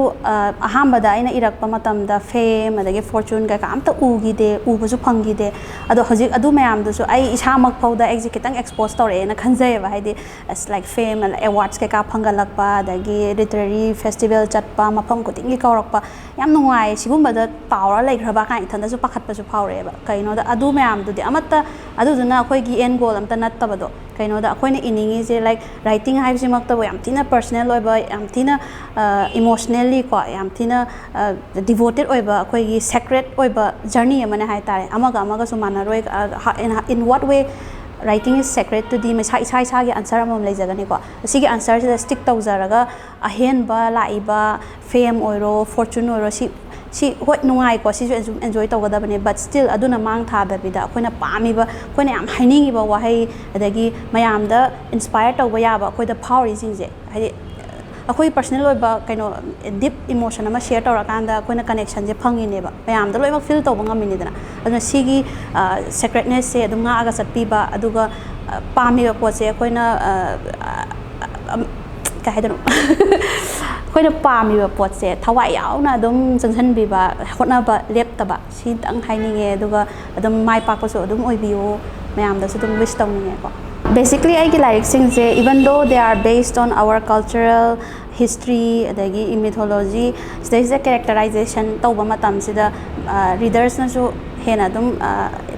ꯑꯍꯥꯟꯕꯗ ꯑꯩꯅ ꯏꯔꯛꯄ ꯃꯇꯝꯗ ꯐꯦꯝ ꯑꯗꯒꯤ ꯐꯣꯔꯆꯨꯟ ꯀꯩꯀꯥ ꯑꯝꯇ ꯎꯈꯤꯗꯦ, ꯎꯕꯁꯨ ꯐꯪꯈꯤꯗꯦ꯫ ꯑꯗꯣ ꯍꯧꯖꯤꯛ ꯑꯗꯨ ꯃꯌꯥꯝꯗꯨꯁꯨ ꯑꯩ ꯏꯁꯥꯃꯛ ꯐꯥꯎꯗ ꯑꯩꯁꯦ ꯈꯤꯇꯪ ꯑꯦꯛꯁꯄꯣꯖ ꯇꯧꯔꯛꯑꯦꯅ ꯈꯟꯖꯩꯌꯦꯕ꯫ ꯍꯥꯏꯗꯤ, ꯑꯁ, ꯂꯥꯏꯛ, ꯐꯦꯝ, ꯑꯦꯋꯥꯔꯗꯁ ꯀꯩꯀꯥ ꯐꯪꯒꯠꯂꯛꯄ, ꯑꯗꯒꯤ ꯂꯤꯇꯔꯦꯔꯤ ꯐꯦꯁꯇꯤꯚꯦꯜ ꯆꯠꯄ, ꯃꯐꯝ ꯈꯨꯗꯤꯡꯒꯤ ꯀꯧꯔꯛꯄ, ꯌꯥꯝ ꯅꯨꯡꯉꯥꯏ꯫ ꯁꯤꯒꯨꯝꯕꯗ ꯇꯥꯎꯔ ꯂꯩꯈ꯭ꯔꯕ ꯀꯥꯏꯅ ꯏꯊꯟꯗꯁꯨ ꯄꯥꯈꯠꯄꯁꯨ ꯐꯥꯎꯔꯛꯑꯦꯕ꯫ ꯀꯩꯅꯣꯗ ꯑꯗꯨ ꯃꯌꯥꯝꯗꯨꯗꯤ ꯑꯃꯠꯇ, ꯑꯗꯨꯗꯨꯅ ꯑꯩꯈꯣꯏꯒꯤ ꯑꯦꯟ ꯒꯣꯜ ꯑꯝꯇ ꯅꯠꯇꯕꯗꯣ꯫ ꯀꯩꯅꯣꯗ ꯑꯩꯈꯣꯏꯅ ꯏꯅꯤꯡꯉꯤꯁꯦ, ꯂꯥꯏꯛ, ꯔꯥꯏꯇꯤꯡ ꯍꯥꯏꯕꯁꯤꯃꯛꯇꯕꯨ ꯌꯥꯝ ꯊꯤꯅ ꯄꯔꯁꯅꯦꯜ ꯑꯣꯏꯕ, ꯌꯥꯝ ꯊꯤꯅ ꯏꯃꯣꯁꯅꯦꯜꯂꯤꯀꯣ ꯌꯥꯝ ꯊꯤꯅ ꯗꯤꯚꯣꯇꯦꯠ ꯑꯣꯏꯕ, ꯑꯩꯈꯣꯏꯒꯤ ꯁꯦꯀ꯭ꯔꯦꯠ ꯑꯣꯏꯕ ꯖꯔꯅꯤ ꯑꯃꯅꯦ ꯍꯥꯏ ꯇꯥꯔꯦ꯫ ꯑꯃꯒ ꯑꯃꯒꯁꯨ ꯃꯥꯟꯅꯔꯣꯏ꯫ In what way writing is sacred to the, ꯃꯁꯥ ꯏꯁꯥ ꯏꯁꯥꯒꯤ ꯑꯟꯁꯔ ꯑꯃꯃꯝ ꯂꯩꯖꯒꯅꯤꯀꯣ꯫ ꯑꯁꯤꯒꯤ ꯑꯟꯁꯔꯁꯤꯗ ꯁ꯭ꯇꯤꯛ ꯇꯧꯖꯔꯒ ꯑꯍꯦꯟꯕ ꯂꯥꯛꯏꯕ ꯐꯦꯝ ꯑꯣꯏꯔꯣ, ꯐꯣꯔꯆꯨꯟ ꯑꯣꯏꯔꯣ, ꯁꯤ ꯁꯤ ꯍꯣꯏ ꯅꯨꯡꯉꯥꯏꯀꯣ, ꯁꯤꯁꯨ ꯑꯦꯟꯖꯣꯏ ꯇꯧꯒꯗꯕꯅꯦ꯫ But still ꯑꯗꯨꯅ ꯃꯥꯡ ꯊꯥꯗꯕꯤꯗ ꯑꯩꯈꯣꯏꯅ ꯄꯥꯝꯃꯤꯕ, ꯑꯩꯈꯣꯏꯅ ꯌꯥꯝ ꯍꯥꯏꯅꯤꯡꯉꯤꯕ ꯋꯥꯍꯩ, ꯑꯗꯒꯤ ꯃꯌꯥꯝꯗ ꯏꯟꯁꯄꯥꯏꯌꯔ ꯇꯧꯕ ꯌꯥꯕ ꯑꯩꯈꯣꯏꯗ ꯐꯥꯎꯔꯤꯁꯤꯡꯁꯦ, ꯍꯥꯏꯗꯤ ꯑꯩꯈꯣꯏ ꯄꯔꯁꯅꯦꯜ ꯑꯣꯏꯕ ꯀꯩꯅꯣ, ꯗꯤꯞ ꯏꯃꯣꯁꯟ ꯑꯃ ꯁꯦꯌꯔ ꯇꯧꯔꯀꯥꯟꯗ ꯑꯩꯈꯣꯏꯅ ꯀꯅꯦꯛꯁꯟꯁꯦ ꯐꯪꯉꯤꯅꯦꯕ, ꯃꯌꯥꯝꯗ ꯂꯣꯏꯅꯃꯛ ꯐꯤꯜ ꯇꯧꯕ ꯉꯝꯃꯤꯅꯦꯗꯅ꯫ ꯑꯗꯨꯅ ꯁꯤꯒꯤ ꯁꯦꯀ꯭ꯔꯦꯠꯅꯦꯁꯁꯦ ꯑꯗꯨꯝ ꯉꯥꯛꯑꯒ ꯆꯠꯄꯤꯕ, ꯑꯗꯨꯒ ꯄꯥꯝꯃꯤꯕ ꯄꯣꯠꯁꯦ ꯑꯩꯈꯣꯏꯅ ꯀꯩ ꯍꯥꯏꯗꯣꯏꯅꯣ, ꯑꯩꯈꯣꯏꯅ ꯄꯥꯝꯃꯤꯕ ꯄꯣꯠꯁꯦ ꯊꯋꯥꯏ ꯌꯥꯎꯅ ꯑꯗꯨꯝ ꯆꯪꯁꯤꯟꯕꯤꯕ, ꯍꯣꯠꯅꯕ ꯂꯦꯞꯇꯕ, ꯁꯤꯇꯪ ꯍꯥꯏꯅꯤꯡꯉꯦ꯫ ꯑꯗꯨꯒ ꯑꯗꯨꯝ ꯃꯥꯏ ꯄꯥꯛꯄꯁꯨ ꯑꯗꯨꯝ ꯑꯣꯏꯕꯤꯌꯨ, ꯃꯌꯥꯝꯗꯁꯨ ꯑꯗꯨꯝ ꯋꯤꯁ ꯇꯧꯅꯤꯡꯉꯦꯀꯣ꯫ Basically ꯑꯩꯒꯤ ꯂꯥꯏꯔꯤꯛꯁꯤꯡꯁꯦ, even though they are based on our cultural history ꯑꯗꯒꯤ mythology, ꯁꯤꯗꯩꯁꯤꯗ ꯀꯦꯔꯦꯛꯇꯔꯥꯏꯖꯦꯁꯟ ꯇꯧꯕ ꯃꯇꯝꯁꯤꯗ ꯔꯤꯗꯔꯁꯅꯁꯨ ꯍꯦꯟꯅ ꯑꯗꯨꯝ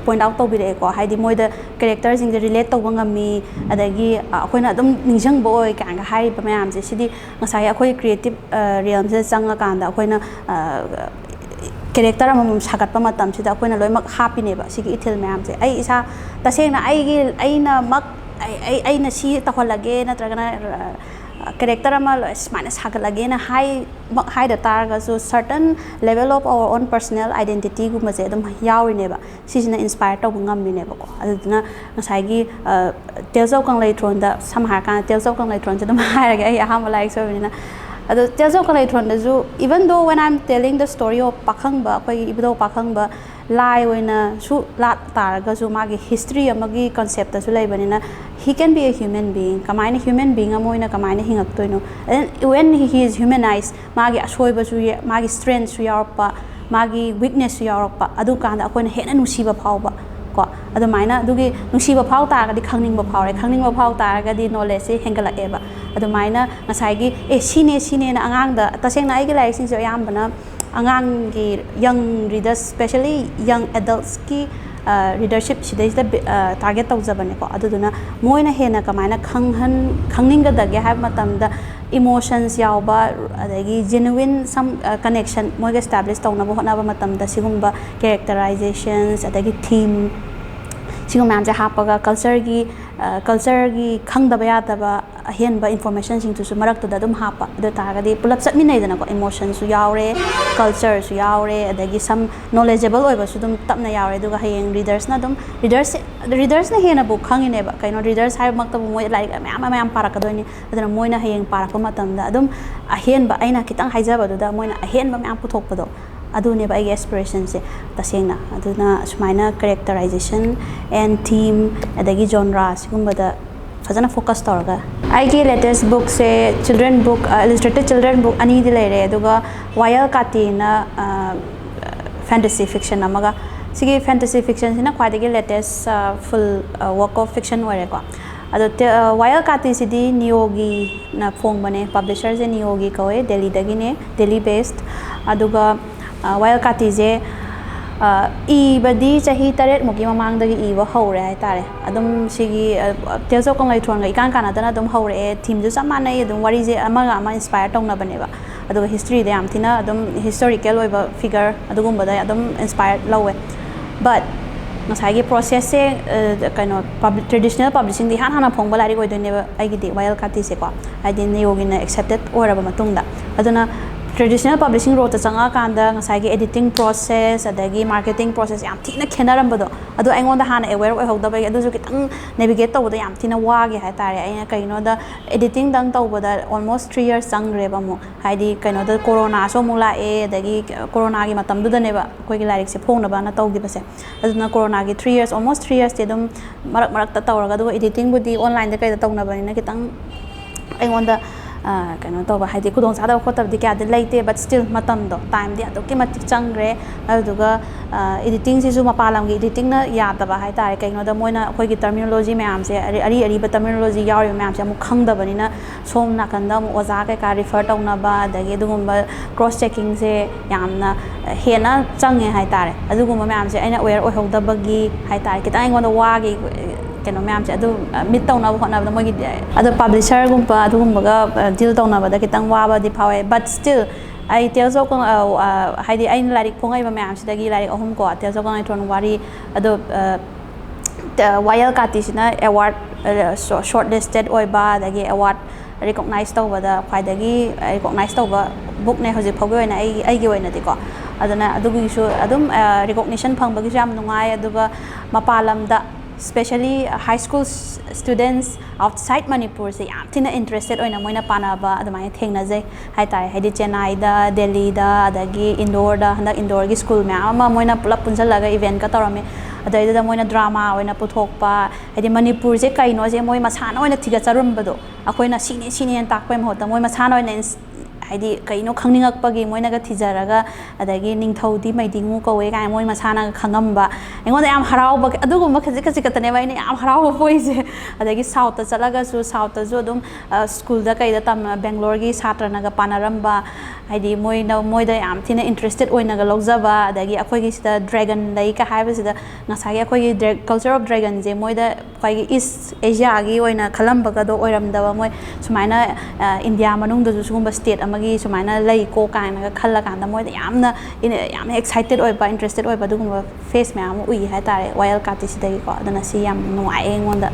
ꯄꯣꯏꯟꯠ ꯑꯥꯎꯠ ꯇꯧꯕꯤꯔꯛꯑꯦꯀꯣ꯫ ꯍꯥꯏꯗꯤ ꯃꯣꯏꯗ ꯀꯦꯔꯦꯛꯇꯔꯁꯤꯡꯁꯦ ꯔꯤꯂꯦꯠ ꯇꯧꯕ ꯉꯝꯃꯤ, ꯑꯗꯒꯤ ꯑꯩꯈꯣꯏꯅ ꯑꯗꯨꯝ ꯅꯤꯡꯁꯤꯡꯕ ꯑꯣꯏ ꯀꯥꯏꯅꯒ ꯍꯥꯏꯔꯤꯕ ꯃꯌꯥꯝꯁꯦ, ꯁꯤꯗꯤ ꯉꯁꯥꯏꯒꯤ ꯑꯩꯈꯣꯏ ꯀ꯭ꯔꯤꯌꯦꯇꯤꯞ ꯔꯤꯌꯜꯝꯁꯤꯗ ꯆꯪꯉꯀꯥꯟꯗ ꯑꯩꯈꯣꯏꯅ ꯀꯦꯔꯦꯛꯇꯔ ꯑꯃꯃꯝ ꯁꯥꯒꯠꯄ ꯃꯇꯝꯁꯤꯗ ꯑꯩꯈꯣꯏꯅ ꯂꯣꯏꯅꯃꯛ ꯍꯥꯞꯄꯤꯅꯦꯕ ꯁꯤꯒꯤ ꯏꯊꯤꯜ ꯃꯌꯥꯝꯁꯦ꯫ ꯑꯩ ꯏꯁꯥ ꯇꯁꯦꯡꯅ ꯑꯩꯒꯤ, ꯑꯩꯅꯃꯛ ꯑꯩ ꯑꯩ- ꯑꯩꯅ ꯁꯤ ꯇꯧꯍꯜꯂꯒꯦ ꯅꯠꯇ꯭ꯔꯒꯅ ꯀꯦꯔꯦꯛꯇꯔ ꯑꯃ ꯂꯣꯏ ꯁꯨꯃꯥꯏꯅ ꯁꯥꯒꯠꯂꯒꯦꯅ ꯍꯥꯏꯃꯛ ꯍꯥꯏꯗ ꯇꯥꯔꯒꯁꯨ, certain level of our own personal identityꯒꯨꯝꯕꯁꯦ ꯑꯗꯨꯝ ꯌꯥꯎꯔꯤꯅꯦꯕ꯫ ꯁꯤꯁꯤꯅ ꯏꯟꯁꯄꯥꯌꯔ ꯇꯧꯕ ꯉꯝꯃꯤꯅꯦꯕꯀꯣ꯫ ꯑꯗꯨꯗꯨꯅ ꯉꯁꯥꯏꯒꯤ ꯇꯦꯜꯁ ꯑꯣꯐ ꯀꯪꯂꯩꯊ꯭ꯔꯣꯟꯗ, ꯁꯝꯅ ꯍꯥꯏꯔꯀꯥꯟꯗ ꯇꯦꯜꯁ ꯑꯣꯐ ꯀꯪꯂꯩꯊ꯭ꯔꯣꯟꯁꯦ ꯑꯗꯨꯝ ꯍꯥꯏꯔꯒꯦ, ꯑꯩ ꯑꯍꯥꯟꯕ ꯂꯥꯏꯔꯤꯛꯁꯨ ꯑꯣꯏꯕꯅꯤꯅ꯫ ꯑꯗꯣ ꯇꯦꯜꯁ ꯑꯣꯐ ꯀꯪꯂꯩꯊ꯭ꯔꯣꯟꯗꯁꯨ, even though when I am telling the story of Pakhangba, ꯑꯩꯈꯣꯏꯒꯤ ꯏꯕꯨꯙꯧ ꯄꯥꯈꯪꯕ ꯂꯥꯏ ꯑꯣꯏꯅꯁꯨ ꯂꯥꯠ ꯇꯥꯔꯒꯁꯨ, ꯃꯥꯒꯤ ꯍꯤꯁꯇ꯭ꯔꯤ ꯑꯃꯒꯤ ꯀꯟꯁꯦꯞꯇꯁꯨ ꯂꯩꯕꯅꯤꯅ, he can be a human being, ꯀꯃꯥꯏꯅ ꯍ꯭ꯌꯨꯃꯦꯟ ꯕꯤꯡ ꯑꯃ ꯑꯣꯏꯅ ꯀꯃꯥꯏꯅ ꯍꯤꯡꯉꯛꯇꯣꯏꯅꯣ? And when he is humanized, ꯃꯥꯒꯤ ꯑꯁꯣꯏꯕꯁꯨ ꯌꯥ- ꯃꯥꯒꯤ ꯁ꯭ꯇ꯭ꯔꯦꯡꯁꯨ ꯌꯥꯎꯔꯛꯄ, ꯃꯥꯒꯤ ꯋꯤꯛꯅꯦꯁꯁꯨ ꯌꯥꯎꯔꯛꯄ, ꯑꯗꯨ ꯀꯥꯟꯗ ꯑꯩꯈꯣꯏꯅ ꯍꯦꯟꯅ ꯅꯨꯡꯁꯤꯕ ꯐꯥꯎꯕ ꯀꯣ꯫ ꯑꯗꯨꯃꯥꯏꯅ, ꯑꯗꯨꯒꯤ ꯅꯨꯡꯁꯤꯕ ꯐꯥꯎ ꯇꯥꯔꯒꯗꯤ ꯈꯪꯅꯤꯡꯕ ꯐꯥꯎꯔꯦ, ꯈꯪꯅꯤꯡꯕ ꯐꯥꯎ ꯇꯥꯔꯒꯗꯤ ꯅꯣꯂꯦꯖꯁꯦ ꯍꯦꯟꯒꯠꯂꯛꯑꯦꯕ꯫ ꯑꯗꯨꯃꯥꯏꯅ ꯉꯁꯥꯏꯒꯤ ꯑꯦ ꯁꯤꯅꯦ ꯁꯤꯅꯦꯅ ꯑꯉꯥꯡꯗ, ꯇꯁꯦꯡꯅ ꯑꯩꯒꯤ ꯂꯥꯏꯔꯤꯛꯁꯤꯡꯁꯦ ꯑꯌꯥꯝꯕꯅ ꯑꯉꯥꯡꯒꯤ, ꯌꯪ ꯔꯤꯗꯔꯁ, ꯁ꯭ꯄꯦꯁꯦꯜꯂꯤ ꯌꯪ ꯑꯦꯗꯜꯠꯁꯀꯤ ꯔꯤꯗꯔꯁꯤꯞ ꯁꯤꯗꯩꯁꯤꯗ ꯇꯥꯔꯒꯦꯠ ꯇꯧꯖꯕꯅꯦꯀꯣ꯫ ꯑꯗꯨꯗꯨꯅ ꯃꯣꯏꯅ ꯍꯦꯟꯅ ꯀꯃꯥꯏꯅ ꯈꯪꯍꯟ ꯈꯪꯅꯤꯡꯒꯗꯒꯦ ꯍꯥꯏꯕ ꯃꯇꯝꯗ, emotions ꯌꯥꯎꯕ, ꯑꯗꯒꯤ genuine some connection ꯃꯣꯏꯒ establish ꯇꯧꯅꯕ ꯍꯣꯠꯅꯕ ꯃꯇꯝꯗ ꯁꯤꯒꯨꯝꯕ characterizations ꯑꯗꯒꯤ theme ꯁꯤꯒꯨꯝꯕ ꯃꯌꯥꯝꯁꯦ ꯍꯥꯞꯄꯒ cultureꯒꯤ cultureꯒꯤ ꯈꯪꯗꯕ ꯌꯥꯗꯕ ꯑꯍꯦꯟꯕ informationꯁꯤꯡꯗꯨꯁꯨ ꯃꯔꯛꯇꯨꯗ ꯑꯗꯨꯝ ꯍꯥꯞꯄ꯫ ꯑꯗꯨ ꯑꯣꯏ ꯇꯥꯔꯒꯗꯤ ꯄꯨꯂꯞ ꯆꯠꯃꯤꯟꯅꯩꯗꯅꯀꯣ, emotionꯁꯨ ꯌꯥꯎꯔꯦ, cultureꯁꯨ ꯌꯥꯎꯔꯦ, ꯑꯗꯒꯤ some knowledgeable ꯑꯣꯏꯕꯁꯨ ꯑꯗꯨꯝ ꯇꯞꯅ ꯌꯥꯎꯔꯦ꯫ ꯑꯗꯨꯒ ꯍꯌꯦꯡ readersꯅ ꯑꯗꯨꯝ readers readersꯅ ꯍꯦꯟꯅꯕꯨ ꯈꯪꯉꯤꯅꯦꯕ, ꯀꯩꯅꯣ readers ꯍꯥꯏꯕꯃꯛꯇꯕꯨ ꯃꯣꯏ ꯂꯥꯏꯔꯤꯛ ꯃꯌꯥꯝ ꯑꯃ ꯃꯌꯥꯝ ꯄꯥꯔꯛꯀꯗꯣꯏꯅꯤ꯫ ꯑꯗꯨꯅ ꯃꯣꯏꯅ ꯍꯌꯦꯡ ꯄꯥꯔꯛꯄ ꯃꯇꯝꯗ ꯑꯗꯨꯝ ꯑꯍꯦꯟꯕ, ꯑꯩꯅ ꯈꯤꯇꯪ ꯍꯥꯏꯖꯕꯗꯨꯗ ꯃꯣꯏꯅ ꯑꯍꯦꯟꯕ ꯃꯌꯥꯝ ꯄꯨꯊꯣꯛꯄꯗꯣ, ꯑꯗꯨꯅꯦꯕ ꯑꯩꯒꯤ aspirationꯁꯦ ꯇꯁꯦꯡꯅ꯫ ꯑꯗꯨꯅ ꯁꯨꯃꯥꯏꯅ characterization and theme ꯑꯗꯒꯤ genre ꯁꯤꯒꯨꯝꯕꯗ ꯐꯖꯅ focus ꯇꯧꯔꯒ꯫ ꯑꯩꯒꯤ latest bookꯁꯦ children book, illustrated children book ꯑꯅꯤꯗꯤ ꯂꯩꯔꯦ, ꯑꯗꯨꯒ ꯋꯥꯌꯦꯜ ꯀꯥꯇꯤꯅ fantasy fiction ꯑꯃꯒ꯫ ꯁꯤꯒꯤ fantasy fictionꯁꯤꯅ ꯈ꯭ꯋꯥꯏꯗꯒꯤ latest full work of fiction ꯑꯣꯏꯔꯦꯀꯣ꯫ ꯑꯗꯣ ꯋꯥꯌꯦꯜ ꯀꯥꯇꯤꯁꯤꯗꯤ ꯅꯤꯌꯣꯒꯤꯅ ꯐꯣꯡꯕꯅꯦ, publisherꯁꯦ ꯅꯤꯌꯣꯒꯤ ꯀꯧꯋꯦ, ꯗꯦꯜꯂꯤꯗꯒꯤꯅꯦ, Delhi based꯫ ꯑꯗꯨꯒ ꯋꯥꯌꯦꯜ ꯀꯥꯇꯤꯁꯦ ꯏꯕꯗꯤ ꯆꯍꯤ ꯇꯔꯦꯠꯃꯨꯛꯀꯤ ꯃꯃꯥꯡꯗꯒꯤ ꯏꯕ ꯍꯧꯔꯦ ꯍꯥꯏꯇꯥꯔꯦ꯫ ꯑꯗꯨꯝ ꯁꯤꯒꯤ Tales of ꯀꯪꯂꯩꯊꯣꯟꯒ ꯏꯀꯥꯟ ꯀꯥꯟꯅꯗꯅ ꯑꯗꯨꯝ ꯍꯧꯔꯛꯑꯦ꯫ Themeꯁꯨ ꯆꯞ ꯃꯥꯟꯅꯩ, ꯑꯗꯨꯝ ꯋꯥꯔꯤꯁꯦ ꯑꯃꯒ ꯑꯃ inspire ꯇꯧꯅꯕꯅꯦꯕ꯫ ꯑꯗꯨꯒ historyꯗ ꯌꯥꯝ ꯊꯤꯅ ꯑꯗꯨꯝ historical ꯑꯣꯏꯕ figure ꯑꯗꯨꯒꯨꯝꯕꯗ ꯑꯗꯨꯝ inspire ꯂꯧꯋꯦ꯫ But ꯉꯁꯥꯏꯒꯤ processꯁꯦ ꯀꯩꯅꯣ traditional publishingꯗ ꯏꯍꯥꯟ ꯍꯥꯟꯅ ꯐꯣꯡꯕ ꯂꯥꯏꯔꯤꯛ ꯑꯣꯏꯗꯣꯏꯅꯦꯕ ꯑꯩꯒꯤꯗꯤ ꯋꯥꯌꯦꯜ ꯀꯥꯇꯤꯁꯦꯀꯣ, ꯍꯥꯏꯗꯤ ꯅꯤꯌꯣꯒꯤꯅ accepted ꯑꯣꯏꯔꯕ ꯃꯇꯨꯡꯗ꯫ ꯑꯗꯨꯅ traditional publishing route ꯆꯪꯉꯛꯑꯀꯥꯟꯗ ꯉꯁꯥꯏꯒꯤ editing process ꯑꯗꯒꯤ marketing process ꯌꯥꯝ ꯊꯤꯅ ꯈꯦꯠꯅꯔꯝꯕꯗꯣ, ꯑꯗꯣ ꯑꯩꯉꯣꯟꯗ ꯍꯥꯟꯅ aware ꯑꯣꯏꯍꯧꯗꯕꯒꯤ ꯑꯗꯨꯁꯨ ꯈꯤꯇꯪ navigate ꯇꯧꯕꯗ ꯌꯥꯝ ꯊꯤꯅ ꯋꯥꯈꯤ ꯍꯥꯏꯇꯥꯔꯦ꯫ ꯑꯩꯅ ꯀꯩꯒꯤꯅꯣꯗ editingꯗꯪ ꯇꯧꯕꯗ almost three years ꯆꯪꯈ꯭ꯔꯦꯕ꯫ ꯑꯃꯨꯛ ꯍꯥꯏꯗꯤ ꯀꯩꯅꯣꯗ coronaꯁꯨ ꯑꯃꯨꯛ ꯂꯥꯛꯑꯦ, ꯑꯗꯒꯤ coronaꯒꯤ ꯃꯇꯝꯗꯨꯗꯅꯦꯕ ꯑꯩꯈꯣꯏꯒꯤ ꯂꯥꯏꯔꯤꯛꯁꯦ ꯐꯣꯡꯅꯕꯅ ꯇꯧꯈꯤꯕꯁꯦ꯫ ꯑꯗꯨꯅ coronaꯒꯤ three years, almost three yearsꯇꯤ ꯑꯗꯨꯝ ꯃꯔꯛ ꯃꯔꯛꯇ ꯇꯧꯔꯒ, ꯑꯗꯨꯒ editingꯕꯨꯗꯤ onlineꯗ ꯀꯩꯗ ꯇꯧꯅꯕꯅꯤꯅ ꯈꯤꯇꯪ ꯑꯩꯉꯣꯟꯗ ꯀꯩꯅꯣ ꯇꯧꯕ ꯍꯥꯏꯗꯤ ꯈꯨꯗꯣꯡ ꯆꯥꯗꯕ ꯈꯣꯠꯇꯕꯗꯤ ꯀꯌꯥꯗꯤ ꯂꯩꯇꯦ, but still ꯃꯇꯝꯗꯣ timeꯗꯤ ꯑꯗꯨꯛꯀꯤ ꯃꯇꯤꯛ ꯆꯪꯈ꯭ꯔꯦ꯫ ꯑꯗꯨꯗꯨꯒ editingꯁꯤꯁꯨ ꯃꯄꯥꯟ ꯂꯝꯒꯤ editingꯅ ꯌꯥꯗꯕ ꯍꯥꯏꯇꯥꯔꯦ꯫ ꯀꯩꯒꯤꯅꯣꯗ ꯃꯣꯏꯅ ꯑꯩꯈꯣꯏꯒꯤ terminology ꯃꯌꯥꯝꯁꯦ, ꯑꯔꯤ ꯑꯔꯤꯕ terminology ꯌꯥꯎꯔꯤꯕ ꯃꯌꯥꯝꯁꯦ ꯑꯃꯨꯛ ꯈꯪꯗꯕꯅꯤꯅ ꯁꯣꯝ ꯅꯥꯀꯟꯗ ꯑꯃꯨꯛ ꯑꯣꯖꯥ ꯀꯩꯀꯥ refer ꯇꯧꯅꯕ, ꯑꯗꯒꯤ ꯑꯗꯨꯒꯨꯝꯕ cross checkingꯁꯦ ꯌꯥꯝꯅ ꯍꯦꯟꯅ ꯆꯪꯉꯦ ꯍꯥꯏꯇꯥꯔꯦ꯫ ꯑꯗꯨꯒꯨꯝꯕ ꯃꯌꯥꯝꯁꯦ ꯑꯩꯅ aware ꯑꯣꯏꯍꯧꯗꯕꯒꯤ ꯍꯥꯏꯇꯥꯔꯦ, ꯈꯤꯇꯪ ꯑꯩꯉꯣꯟꯗ ꯋꯥꯈꯤ꯫ ꯀꯩꯅꯣ ꯃꯌꯥꯝꯁꯦ ꯑꯗꯨ ꯃꯤꯠ ꯇꯧꯅꯕ ꯍꯣꯠꯅꯕꯗ ꯃꯣꯏꯒꯤ, ꯑꯗꯣ ꯄꯥꯕ꯭ꯂꯤꯁꯔꯒꯨꯝꯕ ꯑꯗꯨꯒꯨꯝꯕꯒ ꯗꯤꯜ ꯇꯧꯅꯕꯗ ꯈꯤꯇꯪ ꯋꯥꯕꯗꯤ ꯐꯥꯎꯋꯦ꯫ But still, ꯑꯩ Tales of Kong-, ꯑ, ꯑ, ꯍꯥꯏꯗꯤ ꯑꯩꯅ ꯂꯥꯏꯔꯤꯛ ꯐꯣꯡꯉꯛꯏꯕ ꯃꯌꯥꯝꯁꯤꯗꯒꯤ ꯂꯥꯏꯔꯤꯛ ꯑꯍꯨꯝ ꯀꯣ, Tales of Kong Ai Thon ꯋꯥꯔꯤ, ꯑꯗꯣ, ꯑ, ꯇ-, ꯋꯥꯌꯦꯜ ꯀꯥꯇꯤꯁꯤꯅ ꯑꯦꯋꯥꯔꯗ, ꯑ, ꯁꯣ-, ꯁꯣꯔꯠ ꯂꯤꯁꯇꯦꯠ ꯑꯣꯏꯕ, ꯑꯗꯒꯤ ꯑꯦꯋꯥꯔꯗ ꯔꯤꯀꯣꯛꯅꯥꯏꯁ ꯇꯧꯕꯗ ꯈ꯭ꯋꯥꯏꯗꯒꯤ ꯔꯤꯀꯣꯛꯅꯥꯏꯁ ꯇꯧꯕ ꯕꯨꯛꯅꯦ ꯍꯧꯖꯤꯛ ꯐꯥꯎꯒꯤ ꯑꯣꯏꯅ ꯑꯩꯒꯤ, ꯑꯩꯒꯤ ꯑꯣꯏꯅꯗꯤꯀꯣ꯫ ꯑꯗꯨꯅ ꯑꯗꯨꯒꯤꯁꯨ ꯑꯗꯨꯝ, ꯑ, ꯔꯤꯀꯣꯛꯅꯤꯁꯟ ꯐꯪꯕꯒꯤꯁꯨ ꯌꯥꯝ ꯅꯨꯡꯉꯥꯏ꯫ ꯑꯗꯨꯒ ꯃꯄꯥꯟ ꯂꯝꯗ, especially high school students outside ꯃꯅꯤꯄꯨꯔꯁꯦ ꯌꯥꯝ ꯊꯤꯅ ꯏꯟꯇꯔꯦꯁꯇꯦꯠ ꯑꯣꯏꯅ ꯃꯣꯏꯅ ꯄꯥꯅꯕ ꯑꯗꯨꯃꯥꯏꯅ ꯊꯦꯡꯅꯖꯩ ꯍꯥꯏꯇꯥꯔꯦ꯫ ꯍꯥꯏꯗꯤ ꯆꯦꯟꯅꯥꯏꯗ, ꯗꯦꯜꯂꯤꯗ, ꯑꯗꯒꯤ ꯏꯟꯗꯣꯔꯗ, ꯍꯟꯗꯛ ꯏꯟꯗꯣꯔꯒꯤ ꯁ꯭ꯀꯨꯜ ꯃꯌꯥꯝ ꯑꯃ ꯃꯣꯏꯅ ꯄꯨꯂꯞ ꯄꯨꯟꯁꯤꯜꯂꯒ ꯏꯚꯦꯟꯠꯀ ꯇꯧꯔꯝꯃꯤ꯫ ꯑꯗꯩꯗꯨꯗ ꯃꯣꯏꯅ ꯗ꯭ꯔꯥꯃꯥ ꯑꯣꯏꯅ ꯄꯨꯊꯣꯛꯄ, ꯍꯥꯏꯗꯤ ꯃꯅꯤꯄꯨꯔꯁꯦ ꯀꯩꯅꯣꯁꯦ ꯃꯣꯏ ꯃꯁꯥꯅ ꯑꯣꯏꯅ ꯊꯤꯒꯠꯆꯔꯝꯕꯗꯣ, ꯑꯩꯈꯣꯏꯅ ꯁꯤꯅꯤ ꯁꯤꯅꯤꯅ ꯇꯥꯛꯄꯩ ꯃꯍꯨꯠꯇ ꯃꯣꯏ ꯃꯁꯥꯅ ꯑꯣꯏꯅ ins-, ꯍꯥꯏꯗꯤ ꯀꯩꯅꯣ ꯈꯪꯅꯤꯡꯉꯛꯄꯒꯤ ꯃꯣꯏꯅꯒ ꯊꯤꯖꯔꯒ, ꯑꯗꯒꯤ ꯅꯤꯡꯊꯧꯗꯤ ꯃꯩꯗꯤꯡꯉꯨ ꯀꯧꯋꯦ ꯀꯥꯏꯅ ꯃꯣꯏ ꯃꯁꯥꯅꯒ ꯈꯪꯉꯝꯕ, ꯑꯩꯉꯣꯟꯗ ꯌꯥꯝ ꯍꯔꯥꯎꯕ, ꯑꯗꯨꯒꯨꯝꯕ ꯈꯖꯤꯛ ꯈꯖꯤꯛ ꯈꯛꯇꯅꯦꯕ ꯑꯩꯅ ꯌꯥꯝ ꯍꯔꯥꯎꯕ ꯄꯣꯛꯏꯁꯦ꯫ ꯑꯗꯒꯤ ꯁꯥꯎꯠꯇ ꯆꯠꯂꯒꯁꯨ, ꯁꯥꯎꯠꯇꯁꯨ ꯑꯗꯨꯝ, ꯑ, ꯁ꯭ꯀꯨꯜꯗ ꯀꯩꯗ ꯇꯝ-, ꯕꯦꯡꯒ꯭ꯂꯣꯔꯒꯤ ꯁꯥꯇ꯭ꯔꯅꯒ ꯄꯥꯅꯔꯝꯕ, ꯍꯥꯏꯗꯤ ꯃꯣꯏꯅ, ꯃꯣꯏꯗ ꯌꯥꯝ ꯊꯤꯅ ꯏꯟꯇꯔꯦꯁꯇꯦꯠ ꯑꯣꯏꯅꯒ ꯂꯧꯖꯕ, ꯑꯗꯒꯤ ꯑꯩꯈꯣꯏꯒꯤ ꯁꯤꯗ ꯗ꯭ꯔꯦꯒꯟ ꯂꯩꯒ ꯍꯥꯏꯕꯁꯤꯗ, ꯉꯁꯥꯏꯒꯤ ꯑꯩꯈꯣꯏꯒꯤ ꯗ꯭ꯔꯦ-, Culture of Dragonꯁꯦ ꯃꯣꯏꯗ ꯑꯩꯈꯣꯏꯒꯤ ꯏꯁ ꯑꯦꯁꯤꯌꯥꯒꯤ ꯑꯣꯏꯅ ꯈꯜꯂꯝꯕꯒꯗꯣ ꯑꯣꯏꯔꯝꯗꯕ, ꯃꯣꯏ ꯁꯨꯃꯥꯏꯅ, ꯑ, ꯏꯟꯗꯤꯌꯥ ꯃꯅꯨꯡꯗꯁꯨ ꯁꯤꯒꯨꯝꯕ ꯁ꯭ꯇꯦꯠ ꯑꯃꯒꯤ ꯁꯨꯃꯥꯏꯅ ꯂꯩꯀꯣ ꯀꯥꯏꯅꯒ ꯈꯜꯂꯀꯥꯟꯗ ꯃꯣꯏꯗ ꯌꯥꯝꯅ, ꯏꯟ-, ꯌꯥꯝꯅ ꯑꯦꯛꯁꯥꯏꯇꯦꯠ ꯑꯣꯏꯕ, ꯏꯟꯇꯔꯦꯁꯇꯦꯠ ꯑꯣꯏꯕ ꯑꯗꯨꯒꯨꯝꯕ ꯐꯦꯁ ꯃꯌꯥꯝ ꯑꯃ ꯎꯏ ꯍꯥꯏꯇꯥꯔꯦ ꯋꯥꯌꯦꯜ ꯀꯥꯇꯤꯁꯤꯗꯒꯤꯀꯣ꯫ ꯑꯗꯨꯅ ꯁꯤ ꯌꯥꯝ ꯅꯨꯡꯉꯥꯏꯌꯦ ꯑꯩꯉꯣꯟꯗ꯫